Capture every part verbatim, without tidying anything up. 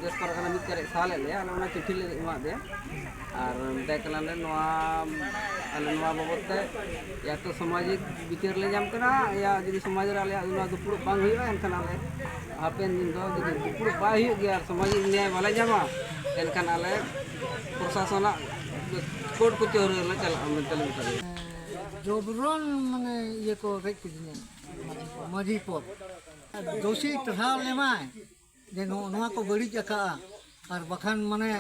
ᱫᱮᱥ ᱯᱟᱨᱜᱟᱱᱟ ᱢᱤᱫ ᱛᱟᱹᱨᱤᱠᱷ ᱥᱟᱞ ᱮᱫ ᱞᱮᱭᱟ, ᱟᱞᱮ ᱚᱱᱟ ᱪᱤᱴᱷᱤ ᱞᱮ ᱮᱢᱟᱫ ᱫᱮᱭᱟ᱾ ᱟᱨ ᱢᱮᱛᱟᱭ ᱠᱟᱱᱟᱞᱮ, ᱱᱚᱣᱟ, ᱟᱞᱮ ᱱᱚᱣᱟ ᱵᱟᱵᱚᱫ ᱛᱮ ᱭᱟ ᱛᱚ ᱥᱟᱢᱟᱡᱤᱠ ᱵᱤᱪᱟᱹᱨ ᱞᱮ ᱧᱟᱢ ᱠᱟᱱᱟ, ᱭᱟ ᱡᱩᱫᱤ ᱥᱚᱢᱟᱡᱽ ᱨᱮ ᱟᱞᱮᱭᱟᱜ ᱱᱚᱣᱟ ᱫᱩᱯᱲᱩᱵ ᱵᱟᱝ ᱦᱩᱭᱩᱜᱼᱟ, ᱮᱱᱠᱷᱟᱱ ᱟᱞᱮ ᱦᱟᱯᱮᱱ ᱫᱤᱱ ᱫᱚ ᱡᱩᱫᱤ ᱫᱩᱯᱲᱩᱵ ᱵᱟᱭ ᱦᱩᱭᱩᱜ ᱜᱮᱭᱟ ᱟᱨ ᱥᱟᱢᱟᱡᱤᱠ ᱱᱮᱭᱟᱭ ᱵᱟᱞᱮ ᱧᱟᱢᱟ, ᱮᱱᱠᱷᱟᱱ ᱟᱞᱮ ᱯᱨᱚᱥᱟᱥᱚᱱᱟᱜ ᱠᱳᱨᱴ ᱠᱚᱪᱟᱹᱨᱤ ᱨᱮᱞᱮ ᱪᱟᱞᱟᱜᱼᱟ ᱢᱮᱱᱛᱮ ᱞᱮ ᱢᱮᱛᱟ ᱞᱮᱭᱟ᱾ ᱡᱚᱵᱨᱚᱱ ᱢᱟᱱᱮ ᱤᱭᱟᱹ ᱠᱚ ᱨᱮᱡ ᱠᱤᱫᱤᱧᱟ ᱢᱟᱹᱡᱷᱤ ᱯᱚᱫᱽ᱾ ᱫᱳᱥᱤ ᱴᱟᱨᱦᱟᱣ ᱞᱮᱢᱟᱭ ᱡᱮ ᱱᱚᱜᱼᱚ ᱱᱚᱣᱟ ᱠᱚ ᱵᱟᱹᱲᱤᱡ ᱟᱠᱟᱜᱼᱟ, ᱟᱨ ᱵᱟᱠᱷᱟᱱ ᱢᱟᱱᱮ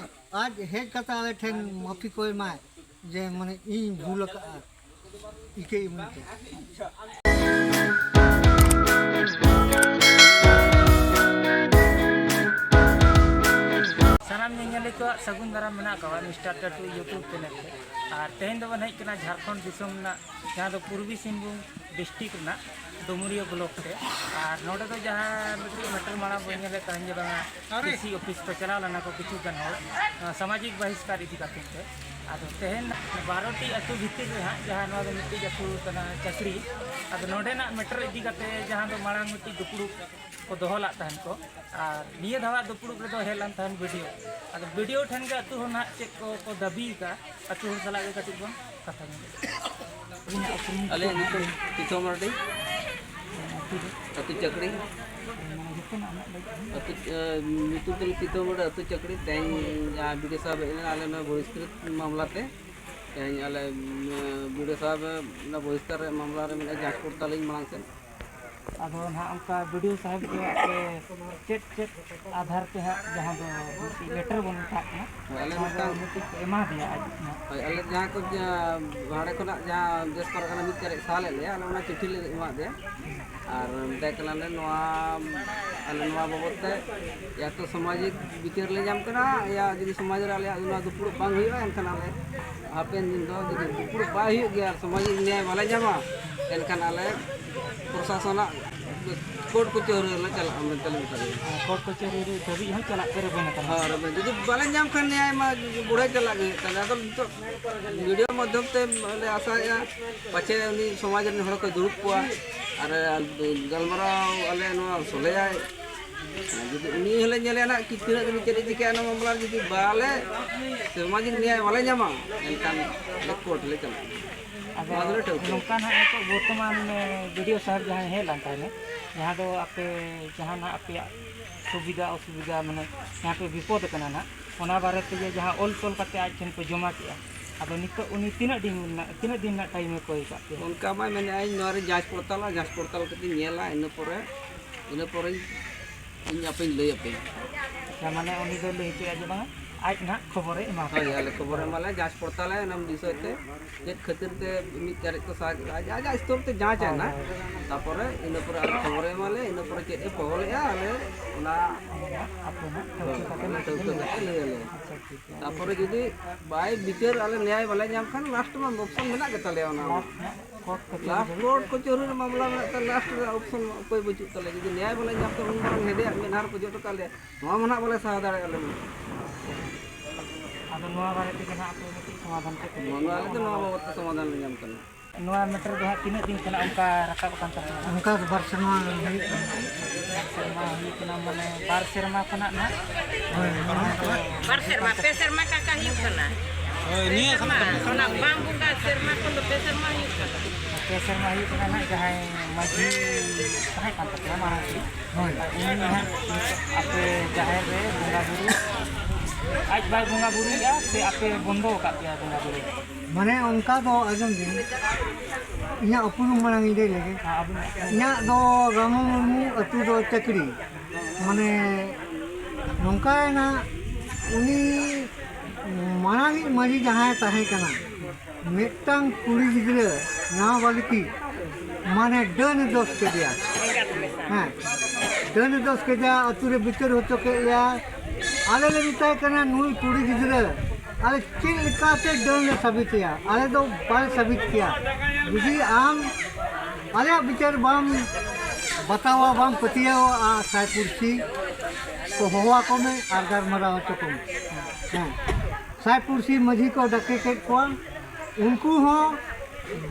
ᱟᱡ ᱦᱮᱡ ᱠᱟᱛᱮ ᱟᱞᱮ ᱴᱷᱮᱱ ᱢᱟᱹᱯᱷᱤ ᱠᱚᱭ ᱮᱢᱟᱭ ᱡᱮ ᱢᱟᱱᱮ ᱤᱧ ᱵᱷᱩᱞ ᱟᱠᱟᱜᱼᱟ ᱤᱠᱟᱹ ᱤᱢᱟᱹᱧ ᱯᱮ᱾ ᱥᱟᱱᱟᱢ ᱧᱮᱧᱮᱞᱤᱭᱟᱹ ᱠᱚᱣᱟᱜ ᱥᱟᱹᱜᱩᱱ ᱫᱟᱨᱟᱢ ᱢᱮᱱᱟᱜ ᱟᱠᱟᱫᱟ ᱢᱤᱥᱴᱟᱨ ᱴᱟᱴᱩ YouTube ᱪᱮᱱᱮᱞ ᱛᱮ᱾ ᱟᱨ ᱛᱮᱦᱮᱧ ᱫᱚᱵᱚᱱ ᱦᱮᱡ ᱠᱟᱱᱟ ᱡᱷᱟᱲᱠᱷᱚᱸᱰ ᱫᱤᱥᱚᱢ ᱨᱮᱱᱟᱜ, ᱡᱟᱦᱟᱸ ᱫᱚ ᱯᱩᱨᱵᱤ ᱥᱤᱝᱵᱷᱩᱢ ᱰᱤᱥᱴᱨᱤᱠᱴ ᱨᱮᱱᱟᱜ ᱰᱩᱢᱩᱨᱤᱭᱟᱹ ᱵᱞᱚᱠ ᱛᱮ᱾ ᱟᱨ ᱱᱚᱰᱮ ᱫᱚ ᱡᱟᱦᱟᱸ ᱢᱤᱫᱴᱤᱡ ᱢᱮᱴᱟᱨ ᱢᱟᱲᱟᱝ ᱵᱚᱱ ᱧᱮᱞᱮᱫ ᱛᱟᱦᱮᱸ ᱡᱮ ᱵᱟᱝᱟ ᱰᱤ ᱥᱤ ᱚᱯᱷᱤᱥ ᱠᱚ ᱪᱟᱞᱟᱣ ᱞᱮᱱᱟ ᱠᱚ ᱠᱤᱪᱷᱩ ᱜᱟᱱ ᱦᱚᱲ, ᱱᱚᱣᱟ ᱥᱟᱢᱟᱡᱤᱠ ᱵᱟᱦᱤᱥᱠᱟᱨ ᱤᱫᱤ ᱠᱟᱛᱮ ᱛᱮ᱾ ᱟᱫᱚ ᱛᱮᱦᱮᱧ ᱵᱟᱨᱚ ᱴᱤ ᱟᱹᱛᱩ ᱵᱷᱤᱛᱤᱨ ᱨᱮ ᱦᱟᱸᱜ ᱡᱟᱦᱟᱸ ᱱᱚᱣᱟ ᱫᱚ ᱢᱤᱫᱴᱤᱡ ᱟᱹᱛᱩ ᱠᱟᱱᱟ ᱪᱟᱹᱥᱨᱤ, ᱟᱫᱚ ᱱᱚᱰᱮᱱᱟᱜ ᱢᱮᱴᱟᱨ ᱤᱫᱤ ᱠᱟᱛᱮ ᱡᱟᱦᱟᱸ ᱫᱚ ᱢᱟᱲᱟᱝ ᱢᱤᱫᱴᱤᱡ ᱫᱩᱯᱲᱩᱵ ᱠᱚ ᱫᱚᱦᱚ ᱞᱟᱜ ᱛᱟᱦᱮᱱ ᱠᱚ, ᱟᱨ ᱱᱤᱭᱟᱹ ᱫᱷᱟᱣᱟᱜ ᱫᱩᱯᱲᱩᱵ ᱨᱮᱫᱚ ᱦᱮᱡ ᱞᱮᱱ ᱛᱟᱦᱮᱱ ᱵᱤ ᱰᱤ ᱳ᱾ ᱟᱫᱚ ᱵᱤ ᱰᱤ ᱳ ᱴᱷᱮᱱ ᱜᱮ ᱟᱹᱛᱩ ᱦᱚᱲ ᱱᱟᱦᱟᱜ ᱪᱮᱫ ᱠᱚ ᱠᱚ ᱫᱟᱹᱵᱤ ᱟᱠᱟᱫᱼᱟ, ᱟᱹᱛᱩ ᱦᱚᱲ ᱥᱟᱞᱟᱜ ᱜᱮ ᱠᱟᱹᱴᱤᱡ ᱵᱚᱱ ᱠᱟᱛᱷᱟ ᱧᱚᱜ᱾ ᱟᱹᱞᱤᱧᱟᱜ ᱧᱩᱛᱩᱢ ᱯᱤᱛᱟᱹ ᱢᱟᱨᱰᱤ, ᱟᱹᱛᱩ ᱪᱟᱹᱠᱲᱤ, ᱟᱹᱛᱩ, ᱮ, ᱧᱩᱛᱩᱢ ᱛᱟᱹᱞᱤᱧ ᱯᱤᱛᱟᱹ ᱢᱟᱨᱰᱤ, ᱟᱹᱛᱩ ᱪᱟᱹᱠᱲᱤ᱾ ᱛᱮᱦᱮᱧ ᱡᱟᱦᱟᱸ ᱵᱤ ᱰᱤ ᱳ ᱥᱟᱦᱮᱵ ᱦᱮᱡ ᱞᱮᱱᱟ ᱟᱞᱮ ᱱᱚᱣᱟ ᱵᱚᱦᱤᱥᱠᱨᱤᱛ ᱢᱟᱢᱞᱟ ᱛᱮ, ᱛᱮᱦᱮᱧ ᱟᱞᱮ, ᱮ, ᱵᱤ ᱰᱤ ᱳ ᱥᱟᱦᱮᱵ ᱚᱱᱟ ᱵᱚᱦᱤᱥᱠᱟᱨ ᱨᱮᱭᱟᱜ ᱢᱟᱢᱞᱟ ᱨᱮ ᱢᱤᱫᱴᱮᱱ ᱡᱟᱸᱪ ᱯᱚᱲᱛᱟᱞ ᱤᱧ ᱢᱟᱲᱟᱝ ᱥᱮᱫ᱾ ᱟᱫᱚ ᱱᱟᱦᱟᱜ ᱚᱱᱠᱟ ᱵᱤ ᱰᱤ ᱳ ᱥᱟᱦᱮᱵ ᱫᱚ ᱟᱯᱮ ᱪᱮᱫ ᱪᱮᱫ ᱟᱫᱷᱟᱨ ᱛᱮ ᱦᱟᱸᱜ ᱡᱟᱦᱟᱸ ᱫᱚ ᱢᱤᱫᱴᱤᱡ ᱞᱮᱴᱟᱨ ᱵᱚᱱ ᱢᱮᱛᱟᱜ ᱠᱟᱱᱟ, ᱦᱳᱭ, ᱟᱞᱮ ᱱᱚᱣᱟ ᱫᱚ ᱢᱤᱫᱴᱟᱝ ᱢᱤᱫᱴᱤᱡ ᱯᱮ ᱮᱢᱟ ᱫᱮᱭᱟ ᱟᱡ ᱱᱟᱦᱟᱜ? ᱦᱳᱭ, ᱟᱞᱮ ᱡᱟᱦᱟᱸ ᱠᱚ, ᱡᱟ-, ᱦᱟᱸᱰᱮ ᱠᱷᱚᱱᱟᱜ ᱡᱟᱦᱟᱸ ᱫᱮᱥ ᱯᱟᱨᱜᱟᱱᱟ ᱢᱤᱫ ᱛᱟᱹᱨᱤᱠᱷ ᱥᱟᱞ ᱮᱫ ᱞᱮᱭᱟ, ᱟᱞᱮ ᱚᱱᱟ ᱪᱤᱴᱷᱤ ᱞᱮ ᱮᱢᱟᱫ ᱫᱮᱭᱟ᱾ ᱟᱨ ᱢᱮᱛᱟᱭ ᱠᱟᱱᱟᱞᱮ, ᱱᱚᱣᱟ, ᱟᱞᱮ ᱱᱚᱣᱟ ᱵᱟᱵᱚᱫ ᱛᱮ ᱭᱟ ᱛᱚ ᱥᱟᱢᱟᱡᱤᱠ ᱵᱤᱪᱟᱹᱨ ᱞᱮ ᱧᱟᱢ ᱠᱟᱱᱟ, ᱭᱟ ᱡᱩᱫᱤ ᱥᱚᱢᱟᱡᱽ ᱨᱮ ᱟᱞᱮᱭᱟᱜ ᱱᱚᱣᱟ ᱫᱩᱯᱲᱩᱵ ᱵᱟᱝ ᱦᱩᱭᱩᱜᱼᱟ, ᱮᱱᱠᱷᱟᱱ ᱟᱞᱮ ᱦᱟᱯᱮᱱ ᱫᱤᱱ ᱫᱚ ᱡᱩᱫᱤ ᱫᱩᱯᱲᱩᱵ ᱵᱟᱭ ᱦᱩᱭᱩᱜ ᱜᱮᱭᱟ ᱟᱨ ᱥᱟᱢᱟᱡᱤᱠ ᱱᱮᱭᱟᱭ ᱵᱟᱞᱮ ᱧᱟᱢᱟ, ᱮᱱᱠᱷᱟᱱ ᱟᱞᱮ ᱯᱨᱚᱥᱟᱥᱚᱱᱟᱜ ᱠᱳᱨᱴ ᱠᱚᱪᱟᱹᱨᱤ ᱨᱮᱞᱮ ᱪᱟᱞᱟᱜᱼᱟ ᱢᱮᱱᱛᱮ ᱞᱮ ᱢᱮᱛᱟ ᱫᱮᱭᱟ᱾ ᱠᱳᱨᱴ ᱠᱚᱪᱟᱹᱨᱤ ᱨᱮ ᱫᱷᱟᱹᱵᱤᱡ ᱦᱚᱸ ᱪᱟᱞᱟᱜ ᱯᱮ ᱨᱮᱵᱮᱱ ᱟᱠᱟᱱᱟ᱾ ᱦᱳᱭ, ᱨᱮᱵᱮᱱ ᱡᱩᱫᱤ ᱵᱟᱞᱮ ᱧᱟᱢ ᱠᱷᱟᱱ ᱱᱮᱭᱟᱭ ᱢᱟ ᱵᱩᱲᱦᱟᱹ ᱪᱟᱞᱟᱜ ᱜᱮ ᱦᱩᱭᱩᱜ ᱛᱟᱞᱮ᱾ ᱟᱫᱚ ᱱᱤᱛᱚᱜ ᱢᱤᱰᱤᱭᱟ ᱢᱟᱫᱽᱫᱷᱚᱢ ᱛᱮ ᱞᱮ ᱟᱥᱟᱭᱮᱫᱼᱟ, ᱯᱟᱪᱷᱮ ᱩᱱᱤ ᱥᱚᱢᱟᱡᱽ ᱨᱮᱱ ᱦᱚᱲ ᱠᱚ ᱫᱩᱲᱩᱵ ᱠᱚᱣᱟ ᱟᱨ ᱜᱟᱞᱢᱟᱨᱟᱣ ᱟᱞᱮ ᱱᱚᱣᱟ ᱥᱚᱞᱦᱮᱭᱟᱭ᱾ ᱡᱩᱫᱤ ᱩᱱᱤ ᱦᱚᱸᱞᱮ ᱧᱮᱞᱮᱭᱟ ᱱᱟᱜ ᱠᱤ ᱛᱤᱱᱟᱹᱜ ᱫᱤᱱ ᱪᱮᱫ ᱮ ᱪᱤᱠᱟᱹᱭᱟ ᱚᱱᱟ ᱢᱟᱢᱞᱟ ᱨᱮ, ᱡᱩᱫᱤ ᱵᱟᱞᱮ ᱥᱟᱢᱟᱡᱤᱠ ᱱᱮᱭᱟᱭ ᱵᱟᱞᱮ ᱧᱟᱢᱟ, ᱮᱱᱠᱷᱟᱱ ᱞᱮ ᱠᱳᱨᱴ ᱞᱮ ᱪᱟᱞᱟᱜᱼᱟ᱾ ᱟᱫᱚ ᱱᱚᱣᱟ ᱫᱚᱞᱮ ᱴᱷᱟᱹᱣᱠᱟᱹ᱾ ᱱᱚᱝᱠᱟ ᱱᱟᱦᱟᱜ ᱱᱤᱛᱚᱜ ᱵᱚᱨᱛᱚᱢᱟᱱ, ᱮ, ᱵᱤ ᱰᱤ ᱳ ᱥᱟᱦᱮᱵᱽ ᱡᱟᱦᱟᱸᱭ ᱦᱮᱡ ᱞᱮᱱ ᱛᱟᱦᱮᱱᱟ, ᱡᱟᱦᱟᱸ ᱫᱚ ᱟᱯᱮ ᱡᱟᱦᱟᱱᱟᱜ ᱟᱯᱮᱭᱟᱜ ᱥᱩᱵᱤᱫᱷᱟ ᱚᱥᱩᱵᱤᱫᱷᱟ, ᱢᱟᱱᱮ ᱡᱟᱦᱟᱸ ᱯᱮ ᱵᱤᱯᱚᱫ ᱟᱠᱟᱱᱟ ᱱᱟᱦᱟᱜ, ᱚᱱᱟ ᱵᱟᱨᱮ ᱛᱮᱜᱮ ᱡᱟᱦᱟᱸ ᱚᱞ ᱛᱚᱞ ᱠᱟᱛᱮ ᱟᱡ ᱴᱷᱮᱱ ᱯᱮ ᱡᱚᱢᱟ ᱠᱮᱜᱼᱟ, ᱟᱫᱚ ᱱᱤᱛᱚᱜ ᱩᱱᱤ ᱛᱤᱱᱟᱹᱜ ᱫᱤᱱ ᱨᱮᱱᱟᱜ, ᱛᱤᱱᱟᱹᱜ ᱫᱤᱱ ᱨᱮᱱᱟᱜ ᱴᱟᱭᱤᱢᱮ ᱠᱚᱭ ᱟᱠᱟᱫ ᱯᱮᱭᱟ? ᱚᱱᱠᱟ ᱢᱟᱭ ᱢᱮᱱᱮᱫᱼᱟ, ᱤᱧ ᱱᱚᱣᱟ ᱨᱮ ᱡᱟᱸᱪ ᱯᱚᱲᱛᱟᱞᱟ, ᱡᱟᱸᱪ ᱯᱚᱲᱛᱟᱞ ᱠᱟᱛᱮᱧ ᱧᱮᱞᱟ, ᱤᱱᱟᱹ ᱯᱚᱨᱮ, ᱤᱱᱟᱹ ᱯᱚᱨᱮᱧ ᱤᱧ ᱟᱯᱮᱧ ᱞᱟᱹᱭ ᱟᱯᱮᱭᱟ᱾ ᱟᱪᱪᱷᱟ, ᱢᱟᱱᱮ ᱩᱱᱤ ᱫᱚ ᱞᱟᱹᱭ ᱦᱚᱪᱚᱭᱟ ᱡᱮ ᱵᱟᱝᱟ, ᱟᱡ ᱱᱟᱦᱟᱜ ᱠᱷᱚᱵᱚᱨᱮ ᱮᱢᱟ ᱯᱮᱭᱟ᱾ ᱦᱳᱭ, ᱟᱞᱮ ᱠᱷᱚᱵᱚᱨᱮ ᱮᱢᱟᱞᱮ, ᱡᱟᱸᱪ ᱯᱚᱲᱛᱟᱞᱟᱭ ᱚᱱᱟ ᱵᱤᱥᱚᱭ ᱛᱮ, ᱪᱮᱫ ᱠᱷᱟᱹᱛᱤᱨ ᱛᱮ ᱢᱤᱫ ᱛᱟᱹᱨᱤᱠᱷ ᱠᱚ ᱥᱟᱦᱟ ᱠᱮᱫᱟ, ᱟᱡ ᱟᱡᱟᱜ ᱥᱛᱚᱨ ᱛᱮ ᱡᱟᱸᱪ ᱟᱭ ᱦᱳᱭ, ᱱᱟᱦᱟᱜ᱾ ᱦᱳᱭ, ᱦᱳᱭ᱾ ᱛᱟᱯᱚᱨᱮ ᱤᱱᱟᱹ ᱯᱚᱨᱮ ᱟᱞᱮ ᱠᱷᱚᱵᱚᱨᱮ ᱮᱢᱟᱞᱮ, ᱤᱱᱟᱹ ᱯᱚᱨᱮ ᱪᱮᱫ ᱮ ᱯᱚᱦᱚᱞᱮᱜᱼᱟ, ᱟᱞᱮ ᱚᱱᱟ ᱟᱯᱮ ᱱᱟᱦᱟᱜ ᱴᱷᱟᱹᱣᱠᱟᱹ ᱠᱟᱛᱮ ᱦᱳᱭ, ᱱᱟᱦᱟᱜ ᱴᱷᱟᱹᱣᱠᱟᱹ ᱞᱟᱹᱭ ᱠᱟᱛᱮ ᱟᱞᱮ᱾ ᱞᱟᱹᱭ ᱟᱞᱮ᱾ ᱟᱪᱪᱷᱟ, ᱴᱷᱤᱠ ᱜᱮᱭᱟ᱾ ᱛᱟᱯᱚᱨᱮ ᱡᱩᱫᱤ ᱵᱟᱭ ᱵᱤᱪᱟᱹᱨ, ᱟᱞᱮ ᱱᱮᱭᱟᱭ ᱵᱟᱞᱮ ᱧᱟᱢ ᱠᱷᱟᱱ, ᱞᱟᱥᱴ ᱢᱟ ᱚᱯᱥᱚᱱ ᱢᱮᱱᱟᱜ ᱜᱮᱛᱟᱞᱮᱭᱟ ᱚᱱᱟ ᱢᱟ᱾ ᱞᱟᱥᱴ ᱱᱟᱦᱟᱜ ᱠᱳᱨᱴ ᱠᱟᱪᱷᱟᱹᱨᱤ ᱞᱟᱥᱴ ᱫᱷᱟᱹᱵᱤᱡ᱾ ᱠᱳᱨᱴ ᱠᱚᱪᱟᱹᱨᱤ ᱨᱮ ᱢᱟᱢᱞᱟ ᱢᱮᱱᱟᱜ ᱛᱟᱞᱮ, ᱞᱟᱥᱴ ᱨᱮ ᱚᱯᱥᱚᱱ ᱩᱯᱟᱹᱭ ᱵᱟᱹᱪᱩᱜ ᱛᱟᱞᱮ᱾ ᱡᱩᱫᱤ ᱱᱮᱭᱟᱭ ᱵᱟᱞᱮ ᱧᱟᱢ ᱠᱷᱟᱱ, ᱩᱱ ᱢᱟᱨᱟᱝ ᱦᱮᱰᱮᱭᱟᱜ ᱢᱮᱫᱦᱟ ᱨᱮᱠᱚ ᱡᱚᱫ ᱟᱠᱟᱫ ᱞᱮᱭᱟ, ᱱᱚᱣᱟ ᱢᱟ ᱱᱟᱦᱟᱜ ᱵᱟᱞᱮ ᱥᱟᱦᱟ ᱫᱟᱲᱮᱭᱟᱜᱼᱟ ᱟᱞᱮ ᱢᱟ᱾ ᱟᱫᱚ ᱱᱚᱣᱟ ᱵᱟᱨᱮ ᱛᱮᱜᱮ ᱱᱟᱦᱟᱜ ᱟᱯᱮ ᱢᱤᱫᱴᱤᱡ ᱥᱚᱢᱟᱫᱷᱟᱱ ᱪᱮᱫ ᱯᱮ ᱱᱚᱣᱟ ᱞᱟᱹᱭ ᱟᱞᱮ ᱫᱚ ᱠᱮᱫᱟ? ᱱᱚᱣᱟ ᱵᱟᱵᱚᱫ ᱛᱮ ᱥᱚᱢᱟᱫᱷᱟᱱ ᱞᱮ ᱧᱟᱢ ᱠᱟᱱᱟ᱾ ᱱᱚᱣᱟ ᱢᱮᱴᱟᱨ ᱫᱚ ᱦᱟᱸᱜ ᱛᱤᱱᱟᱹᱜ ᱫᱤᱱ ᱠᱷᱚᱱᱟᱜ ᱚᱱᱠᱟ ᱨᱟᱠᱟᱵ ᱟᱠᱟᱱ ᱛᱟᱯᱮᱭᱟ? ᱚᱱᱠᱟ ᱫᱚ ᱵᱟᱨ ᱥᱮᱨᱢᱟ ᱦᱩᱭᱩᱜ ᱠᱟᱱᱟ᱾ ᱵᱟᱨ ᱥᱮᱨᱢᱟ ᱦᱩᱭᱩᱜ ᱠᱟᱱᱟ, ᱢᱟᱱᱮ ᱵᱟᱨ ᱥᱮᱨᱢᱟ ᱠᱷᱚᱱᱟᱜ ᱱᱟᱦᱟᱜ? ᱦᱳᱭ, ᱢᱟᱲᱟᱝ ᱫᱚ ᱵᱟᱨ ᱥᱮᱨᱢᱟ, ᱯᱮ ᱥᱮᱨᱢᱟ ᱠᱟᱠᱟ ᱦᱩᱭᱩᱜ ᱠᱟᱱᱟ᱾ ᱦᱳᱭ, ᱯᱮ ᱱᱤᱭᱟᱹ ᱥᱮᱨᱢᱟ, ᱥᱟᱛᱟᱢ ᱨᱮ ᱚᱱᱟ ᱵᱟᱝ ᱵᱚᱸᱜᱟ ᱥᱮᱨᱢᱟ ᱠᱷᱚᱱ ᱫᱚ ᱯᱮ ᱥᱮᱨᱢᱟ ᱦᱩᱭᱩᱜ ᱠᱟᱱᱟ᱾ ᱯᱮ ᱥᱮᱨᱢᱟ ᱦᱩᱭᱩᱜ ᱠᱟᱱᱟ ᱱᱟᱦᱟᱜ, ᱡᱟᱦᱟᱸᱭ ᱢᱟᱹᱡᱷᱤ ᱛᱟᱦᱮᱸ ᱠᱟᱱ ᱛᱟᱯᱮᱭᱟ ᱢᱟᱲᱟᱝ ᱨᱮ, ᱦᱳᱭ᱾ ᱩᱱᱤ ᱱᱟᱦᱟᱜ ᱟᱯᱮ ᱡᱟᱦᱮᱨ ᱨᱮ ᱵᱚᱸᱜᱟ ᱵᱩᱨᱩ ᱟᱡ ᱵᱟᱭ ᱵᱚᱸᱜᱟ ᱵᱩᱨᱩᱭᱮᱫᱼᱟ ᱥᱮ ᱟᱯᱮ ᱵᱚᱱᱫᱚ ᱟᱠᱟᱫ ᱯᱮᱭᱟ ᱵᱚᱸᱜᱟ ᱵᱩᱨᱩ? ᱢᱟᱱᱮ ᱚᱱᱠᱟ ᱫᱚ ᱟᱸᱡᱚᱢ ᱵᱤᱱ, ᱤᱧᱟᱹᱜ ᱩᱯᱨᱩᱢ ᱢᱟᱲᱟᱝ ᱤᱧ ᱞᱟᱹᱭ ᱞᱮᱜᱮ᱾ ᱦᱮᱸ, ᱟᱹᱵᱤᱱᱟᱜ᱾ ᱤᱧᱟᱹᱜ ᱫᱚ ᱨᱟᱢᱩ ᱢᱩᱨᱢᱩ, ᱟᱹᱛᱩ ᱫᱚ ᱪᱟᱹᱠᱨᱤ᱾ ᱢᱟᱱᱮ ᱱᱚᱝᱠᱟᱭᱮᱱᱟ, ᱩᱱᱤ ᱢᱟᱲᱟᱝᱤᱡ ᱢᱟᱹᱡᱷᱤ ᱡᱟᱦᱟᱸᱭ ᱛᱟᱦᱮᱸ ᱠᱟᱱᱟ, ᱢᱤᱫᱴᱟᱝ ᱠᱩᱲᱤ ᱜᱤᱫᱽᱨᱟᱹ ᱱᱟᱵᱟᱞᱤᱠᱤ, ᱢᱟᱱᱮ ᱰᱟᱹᱱ ᱮ ᱫᱚᱥ ᱠᱮᱫᱮᱭᱟ᱾ ᱦᱮᱸ, ᱰᱟᱹᱱ ᱮ ᱫᱚᱥ ᱠᱮᱫᱮᱭᱟ, ᱟᱹᱛᱩ ᱨᱮ ᱵᱤᱪᱟᱹᱨ ᱦᱚᱪᱚ ᱠᱮᱫ ᱞᱮᱭᱟ᱾ ᱟᱞᱮ ᱞᱮ ᱢᱮᱛᱟᱭ ᱠᱟᱱᱟ, ᱱᱩᱭ ᱠᱩᱲᱤ ᱜᱤᱫᱽᱨᱟᱹ ᱟᱞᱮ ᱪᱮᱫ ᱞᱮᱠᱟᱛᱮ ᱰᱟᱹᱱ ᱞᱮ ᱥᱟᱵᱤᱛᱮᱭᱟ? ᱟᱞᱮ ᱫᱚ ᱵᱟᱞᱮ ᱥᱟᱵᱤᱛ ᱠᱮᱭᱟ᱾ ᱡᱩᱫᱤ ᱟᱢ ᱟᱞᱮᱭᱟᱜ ᱵᱤᱪᱟᱹᱨ ᱵᱟᱢ ᱵᱟᱛᱟᱣᱟ, ᱵᱟᱢ ᱯᱟᱹᱛᱭᱟᱹᱣᱟ, ᱥᱟᱭ ᱯᱩᱲᱥᱤ ᱠᱚ ᱦᱚᱦᱚ ᱟᱠᱚ ᱢᱮ ᱟᱨ ᱜᱟᱞᱢᱟᱨᱟᱣ ᱦᱚᱪᱚ ᱠᱚᱢ᱾ ᱦᱮᱸ, ᱥᱟᱭ ᱯᱩᱲᱥᱤ ᱢᱟᱹᱡᱷᱤ ᱠᱚ ᱰᱟᱠᱮ ᱠᱮᱫ ᱠᱚᱣᱟ, ᱩᱱᱠᱩ ᱦᱚᱸ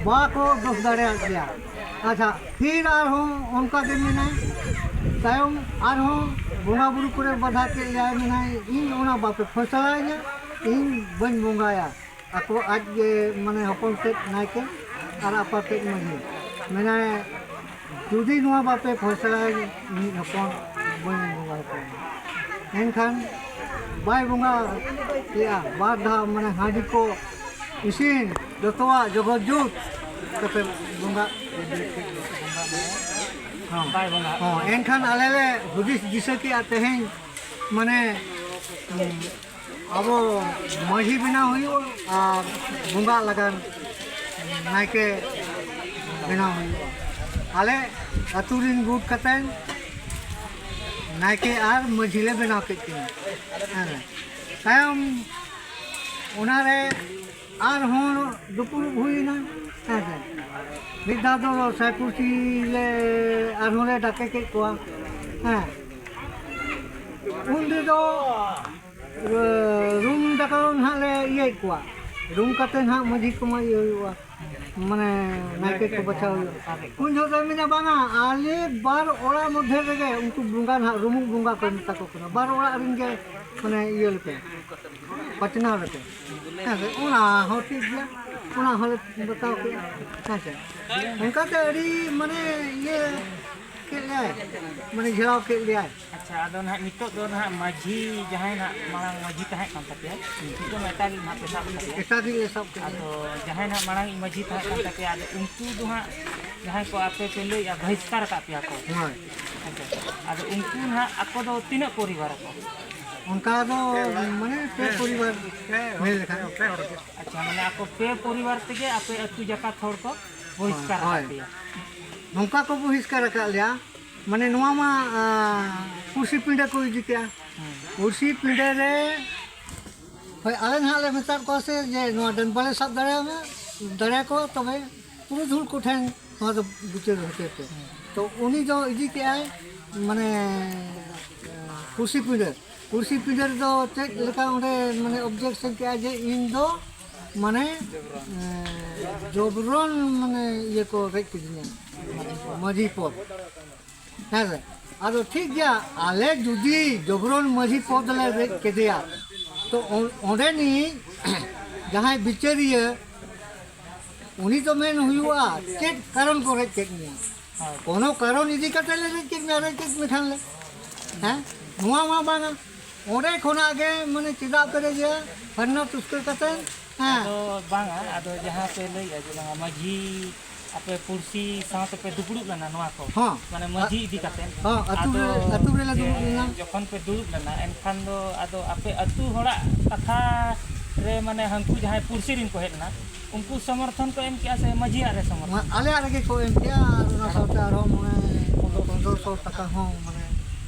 ᱵᱟᱠᱚ ᱫᱳᱥ ᱫᱟᱲᱮᱭᱟᱜ ᱜᱮᱭᱟ᱾ ᱟᱪᱪᱷᱟ, ᱯᱷᱤᱨ ᱟᱨᱦᱚᱸ ᱚᱱᱠᱟ ᱜᱮ ᱢᱮᱱᱟᱭ, ᱛᱟᱭᱚᱢ ᱟᱨᱦᱚᱸ ᱵᱚᱸᱜᱟ ᱵᱩᱨᱩ ᱠᱚᱨᱮ ᱵᱟᱫᱷᱟ ᱠᱮᱫ ᱞᱮᱭᱟᱭ, ᱢᱮᱱᱟᱭ, "ᱤᱧ ᱚᱱᱟ ᱵᱟᱯᱮ ᱯᱷᱚᱭᱥᱟᱞᱟᱭᱟ, ᱤᱧ ᱵᱟᱹᱧ ᱵᱚᱸᱜᱟᱭᱟ᱾" ᱟᱠᱚ ᱟᱡ ᱜᱮ, ᱢᱟᱱᱮ, ᱦᱚᱯᱚᱱ ᱛᱮᱫ ᱱᱟᱭᱠᱮ ᱟᱨ ᱟᱯᱟᱛ ᱛᱮᱫ ᱢᱟᱹᱡᱷᱤ ᱢᱮᱱᱟᱭ, "ᱡᱩᱫᱤ ᱱᱚᱣᱟ ᱵᱟᱯᱮ ᱯᱷᱚᱭᱥᱟᱞᱟᱭᱟ, ᱢᱤᱫ ᱦᱚᱯᱚᱱ ᱵᱟᱹᱧ ᱵᱚᱸᱜᱟ ᱦᱚᱯᱚᱱ᱾" ᱮᱱᱠᱷᱟᱱ ᱵᱟᱭ ᱵᱚᱸᱜᱟ ᱞᱮᱫᱼᱟ, ᱵᱟᱨ ᱫᱷᱟᱣ, ᱢᱟᱱᱮ, ᱦᱟᱺᱰᱤ ᱠᱚ ᱤᱥᱤᱱ, ᱡᱚᱛᱚᱣᱟᱜ ᱡᱚᱜᱚᱛ ᱡᱩᱛ ᱠᱟᱛᱮ ᱵᱚᱸᱜᱟ᱾ ᱦᱚᱸ᱾ ᱵᱟᱭ ᱵᱚᱸᱜᱟ᱾ ᱦᱚᱸ, ᱮᱱᱠᱷᱟᱱ ᱟᱞᱮ ᱞᱮ ᱦᱩᱫᱤᱥ ᱫᱤᱥᱟᱹ ᱠᱮᱜᱼᱟ, ᱛᱮᱦᱮᱧ, ᱢᱟᱱᱮ, ᱩᱸ, ᱟᱵᱚ ᱢᱟᱹᱡᱷᱤ ᱵᱮᱱᱟᱣ ᱦᱩᱭᱩᱜᱼᱟ ᱟᱨ ᱵᱚᱸᱜᱟ ᱞᱟᱜᱟᱱ ᱱᱟᱭᱠᱮ ᱵᱮᱱᱟᱣ ᱦᱩᱭᱩᱜᱼᱟ᱾ ᱟᱞᱮ ᱟᱹᱛᱩ ᱨᱤᱱ ᱜᱩᱴ ᱠᱟᱛᱮ ᱱᱟᱭᱠᱮ ᱟᱨ ᱢᱟᱹᱡᱷᱤ ᱞᱮ ᱵᱮᱱᱟᱣ ᱠᱮᱫ ᱠᱤᱱᱟ᱾ ᱦᱮᱸ᱾ ᱛᱟᱭᱚᱢ ᱚᱱᱟᱨᱮ ᱟᱨᱦᱚᱸ ᱫᱩᱯᱲᱩᱵ ᱦᱩᱭᱮᱱᱟ᱾ ᱦᱮᱸ ᱥᱮ᱾ ᱢᱤᱫ ᱫᱷᱟᱣ ᱫᱚ ᱥᱟᱭᱯᱩᱲᱥᱤ ᱞᱮ ᱟᱨᱦᱚᱸ ᱞᱮ ᱰᱟᱠᱮ ᱠᱮᱫ ᱠᱚᱣᱟ᱾ ᱦᱮᱸ᱾ ᱩᱱ ᱨᱮᱫᱚ, ᱮ, ᱨᱩᱢ ᱰᱟᱠᱟᱣ ᱱᱟᱦᱟᱜ ᱞᱮ ᱤᱭᱟᱹᱭᱮᱫ ᱠᱚᱣᱟ᱾ ᱨᱩᱢ ᱠᱟᱛᱮ ᱱᱟᱦᱟᱜ ᱢᱟᱹᱡᱷᱤ ᱠᱚᱢᱟ ᱤᱭᱟᱹ ᱦᱩᱭᱩᱜᱼᱟ᱾ ᱢᱟᱱᱮ ᱱᱟᱭᱠᱮ ᱠᱚ ᱵᱟᱪᱷᱟᱣ ᱦᱩᱭᱩᱜᱼᱟ᱾ ᱩᱱ ᱡᱚᱦᱚᱜ ᱫᱚ ᱢᱮᱱᱟ, "ᱵᱟᱝᱟ, ᱟᱞᱮ ᱵᱟᱨ ᱚᱲᱟᱜ ᱢᱚᱫᱽᱫᱷᱮ ᱨᱮᱜᱮ ᱩᱱᱠᱩ ᱵᱚᱸᱜᱟ ᱱᱟᱦᱟᱜ, ᱨᱩᱢᱩᱜ ᱵᱚᱸᱜᱟ ᱠᱚ ᱢᱮᱛᱟ ᱠᱚ ᱠᱟᱱᱟ, ᱵᱟᱨ ᱚᱲᱟᱜ ᱨᱮᱱ ᱜᱮ, ᱢᱟᱱᱮ, ᱤᱭᱟᱹ ᱞᱮᱯᱮ, ᱵᱟᱪᱷᱱᱟᱣ ᱞᱮᱯᱮ, ᱦᱮᱸ ᱥᱮ?" ᱚᱱᱟ ᱦᱚᱸ ᱴᱷᱤᱠ ᱜᱮᱭᱟ, ᱚᱱᱟ ᱦᱚᱸᱞᱮ ᱵᱟᱛᱟᱣ ᱠᱮᱫᱼᱟ, ᱦᱮᱸ ᱥᱮ᱾ ᱚᱱᱠᱟᱛᱮ ᱟᱹᱰᱤ, ᱢᱟᱱᱮ, ᱤᱭᱟᱹ ᱠᱮᱫ ᱞᱮᱭᱟᱭ, ᱢᱟᱱᱮ, ᱜᱷᱮᱨᱟᱣ ᱠᱮᱫ ᱞᱮᱭᱟᱭ᱾ ᱟᱪᱪᱷᱟ, ᱟᱫᱚ ᱱᱟᱦᱟᱜ ᱱᱤᱛᱚᱜ ᱫᱚ ᱱᱟᱦᱟᱜ ᱢᱟᱹᱡᱷᱤ, ᱡᱟᱦᱟᱸᱭ ᱱᱟᱦᱟᱜ ᱢᱟᱲᱟᱝ ᱢᱟᱹᱡᱷᱤ ᱛᱟᱦᱮᱸ ᱠᱟᱱ ᱛᱟᱯᱮᱭᱟ, ᱱᱤᱛᱚᱜ ᱢᱟ ᱮᱴᱟᱜᱤᱡ ᱱᱟᱦᱟᱜ ᱯᱮ ᱥᱟᱵ ᱠᱟᱫᱮᱭᱟ᱾ ᱮᱴᱟᱜᱤᱡ ᱞᱮ ᱥᱟᱵ ᱠᱮᱫᱮᱭᱟ᱾ ᱟᱫᱚ ᱡᱟᱦᱟᱸᱭ ᱱᱟᱦᱟᱜ ᱢᱟᱲᱟᱝ ᱢᱟᱹᱡᱷᱤ ᱛᱟᱦᱮᱸ ᱠᱟᱱ ᱛᱟᱯᱮᱭᱟ, ᱟᱫᱚ ᱩᱱᱠᱩ ᱫᱚ ᱦᱟᱸᱜ ᱡᱟᱦᱟᱸᱭ ᱠᱚ ᱟᱯᱮ ᱯᱮ ᱞᱟᱹᱭᱮᱫᱼᱟ, ᱵᱟᱦᱤᱥᱠᱟᱨ ᱟᱠᱟᱫ ᱯᱮᱭᱟ ᱠᱚ᱾ ᱦᱳᱭ᱾ ᱟᱪᱪᱷᱟ, ᱟᱫᱚ ᱩᱱᱠᱩ ᱱᱟᱦᱟᱜ ᱟᱠᱚ ᱫᱚ ᱛᱤᱱᱟᱹᱜ ᱯᱚᱨᱤᱵᱟᱨ ᱟᱠᱚ? ᱚᱱᱠᱟ ᱫᱚ, ᱢᱟᱱᱮ, ᱯᱮ ᱯᱚᱨᱤᱵᱟᱨ ᱢᱮᱱ ᱞᱮᱠᱷᱟᱱ᱾ ᱟᱪᱪᱷᱟ, ᱢᱟᱱᱮ ᱟᱠᱚ ᱯᱮ ᱯᱚᱨᱤᱵᱟᱨ ᱛᱮᱜᱮ ᱟᱯᱮ ᱟᱹᱛᱩ ᱡᱟᱠᱟᱛ ᱦᱚᱲ ᱠᱚ ᱵᱚᱦᱤᱥᱠᱟᱨ ᱦᱳᱭ᱾ ᱟᱠᱟᱫ ᱯᱮᱭᱟ? ᱱᱚᱝᱠᱟ ᱠᱚ ᱵᱚᱦᱤᱥᱠᱟᱨ ᱟᱠᱟᱫ ᱞᱮᱭᱟ, ᱢᱟᱱᱮ, ᱱᱚᱣᱟ ᱢᱟ, ᱟ, ᱯᱩᱲᱥᱤ ᱯᱤᱸᱰᱟᱹ ᱠᱚ ᱤᱫᱤ ᱠᱮᱜᱼᱟ᱾ ᱦᱮᱸ᱾ ᱯᱩᱲᱥᱤ ᱯᱤᱸᱰᱟᱹ ᱨᱮ, ᱦᱳᱭ, ᱟᱞᱮ ᱱᱟᱦᱟᱜ ᱞᱮ ᱢᱮᱛᱟᱫ ᱠᱚᱣᱟ ᱥᱮ ᱡᱮ ᱱᱚᱣᱟ ᱰᱟᱹᱱ ᱵᱟᱞᱮ ᱥᱟᱵ ᱫᱟᱲᱮᱭᱟᱢᱟ, ᱫᱟᱲᱮᱭᱟᱠᱚᱣᱟ, ᱛᱚᱵᱮ ᱯᱩᱨᱩᱫᱷᱩᱞ ᱠᱚᱴᱷᱮᱱ ᱱᱚᱣᱟ ᱫᱚ ᱵᱤᱪᱟᱹᱨ ᱦᱚᱪᱚᱭ ᱯᱮ᱾ ᱦᱮᱸ᱾ ᱛᱚ ᱩᱱᱤ ᱫᱚ ᱤᱫᱤ ᱠᱮᱜᱼᱟᱭ, ᱢᱟᱱᱮ, ᱯᱩᱲᱥᱤ ᱯᱤᱸᱰᱟᱹ᱾ ᱯᱩᱲᱥᱤ ᱯᱤᱸᱰᱟᱹ ᱨᱮᱫᱚ ᱪᱮᱫ ᱞᱮᱠᱟ ᱚᱸᱰᱮ, ᱢᱟᱱᱮ, objection ᱠᱮᱜᱼᱟ ᱡᱮ ᱤᱧ ᱫᱚ, ᱢᱟᱱᱮ, ᱮᱸ, ᱡᱚᱵᱨᱚᱱ, ᱢᱟᱱᱮ, ᱤᱭᱟᱹ ᱠᱚ ᱨᱮᱡ ᱠᱤᱫᱤᱧᱟ, ᱢᱟᱹᱡᱷᱤ ᱯᱚᱫᱽ᱾ ᱦᱮᱸ ᱥᱮ? ᱟᱫᱚ ᱴᱷᱤᱠ ᱜᱮᱭᱟ, ᱟᱞᱮ ᱡᱩᱫᱤ ᱡᱚᱵᱨᱚᱱ ᱢᱟᱹᱡᱷᱤ ᱯᱚᱫᱽ ᱞᱮ ᱨᱮᱡ ᱠᱮᱫᱮᱭᱟ, ᱛᱚ ᱚ- ᱚᱸᱰᱮᱱᱤᱡ ᱡᱟᱦᱟᱸᱭ ᱵᱤᱪᱟᱹᱨᱤᱭᱟᱹ, ᱩᱱᱤ ᱫᱚ ᱢᱮᱱ ᱦᱩᱭᱩᱜᱼᱟ, ᱪᱮᱫ ᱠᱟᱨᱚᱱ ᱠᱚ ᱨᱮᱡ ᱠᱮᱫ ᱢᱮᱭᱟ? ᱦᱳᱭ᱾ ᱠᱳᱱᱳ ᱠᱟᱨᱚᱱ ᱤᱫᱤ ᱠᱟᱛᱮ ᱞᱮ ᱨᱮᱡ ᱠᱮᱫ ᱢᱮᱭᱟ, ᱨᱮᱡ ᱠᱮᱫ ᱢᱮᱠᱷᱟᱱ ᱞᱮ, ᱦᱮᱸ? ᱱᱚᱣᱟ ᱢᱟ ᱵᱟᱝᱟ᱾ ᱚᱸᱰᱮ ᱠᱷᱚᱱᱟᱜ ᱜᱮ ᱢᱟᱱᱮ ᱪᱮᱫᱟᱜ ᱯᱮ ᱨᱮᱡᱮᱭᱟ? ᱯᱷᱟᱱᱱᱟ ᱛᱩᱥᱠᱟᱹ ᱠᱟᱛᱮ, ᱦᱮᱸ᱾ ᱟᱫᱚ ᱵᱟᱝᱟ, ᱟᱫᱚ ᱡᱟᱦᱟᱸ ᱯᱮ ᱞᱟᱹᱭᱮᱫᱼᱟ ᱡᱮ ᱵᱟᱝᱟ ᱢᱟᱹᱡᱷᱤ ᱟᱯᱮ ᱯᱩᱲᱥᱤ ᱥᱟᱶ ᱛᱮᱯᱮ ᱫᱩᱯᱲᱩᱵ ᱞᱮᱱᱟ ᱱᱚᱣᱟ ᱠᱚ, ᱦᱚᱸ᱾ ᱢᱟᱱᱮ ᱢᱟᱹᱡᱷᱤ ᱤᱫᱤ ᱠᱟᱛᱮ, ᱦᱚᱸ, ᱟᱹᱛᱩ ᱟᱫᱚ ᱨᱮ, ᱟᱹᱛᱩ ᱨᱮᱞᱮ ᱡᱮ ᱫᱩᱲᱩᱵ ᱞᱮᱱᱟ᱾ ᱡᱚᱠᱷᱚᱱ ᱯᱮ ᱫᱩᱲᱩᱵ ᱞᱮᱱᱟ, ᱮᱱᱠᱷᱟᱱ ᱫᱚ ᱟᱫᱚ ᱟᱯᱮ ᱟᱹᱛᱩ ᱦᱚᱲᱟᱜ ᱠᱟᱛᱷᱟ ᱨᱮ ᱢᱟᱱᱮ ᱦᱟᱹᱱᱠᱩ ᱡᱟᱦᱟᱸᱭ ᱯᱩᱲᱥᱤ ᱨᱮᱱ ᱠᱚ ᱦᱮᱡ ᱞᱮᱱᱟ, ᱩᱱᱠᱩ ᱥᱚᱢᱚᱨᱛᱷᱚᱱ ᱠᱚ ᱮᱢ ᱠᱮᱜᱼᱟ ᱥᱮ ᱢᱟᱹᱡᱷᱤᱭᱟᱜ ᱨᱮ ᱥᱚᱢᱚᱨᱛᱷᱚᱱ? ᱢᱟ-, ᱟᱞᱮᱭᱟᱜ ᱨᱮᱜᱮ ᱠᱚ ᱮᱢ ᱠᱮᱜᱼᱟ, ᱟᱨ ᱚᱱᱟ ᱥᱟᱶᱛᱮ ᱟᱨᱦᱚᱸ ᱢᱟᱱᱮ ᱯᱚᱱᱫᱽᱨᱚ ᱥᱚ ᱴᱟᱠᱟ ᱦᱚᱸ ᱢᱟᱱᱮ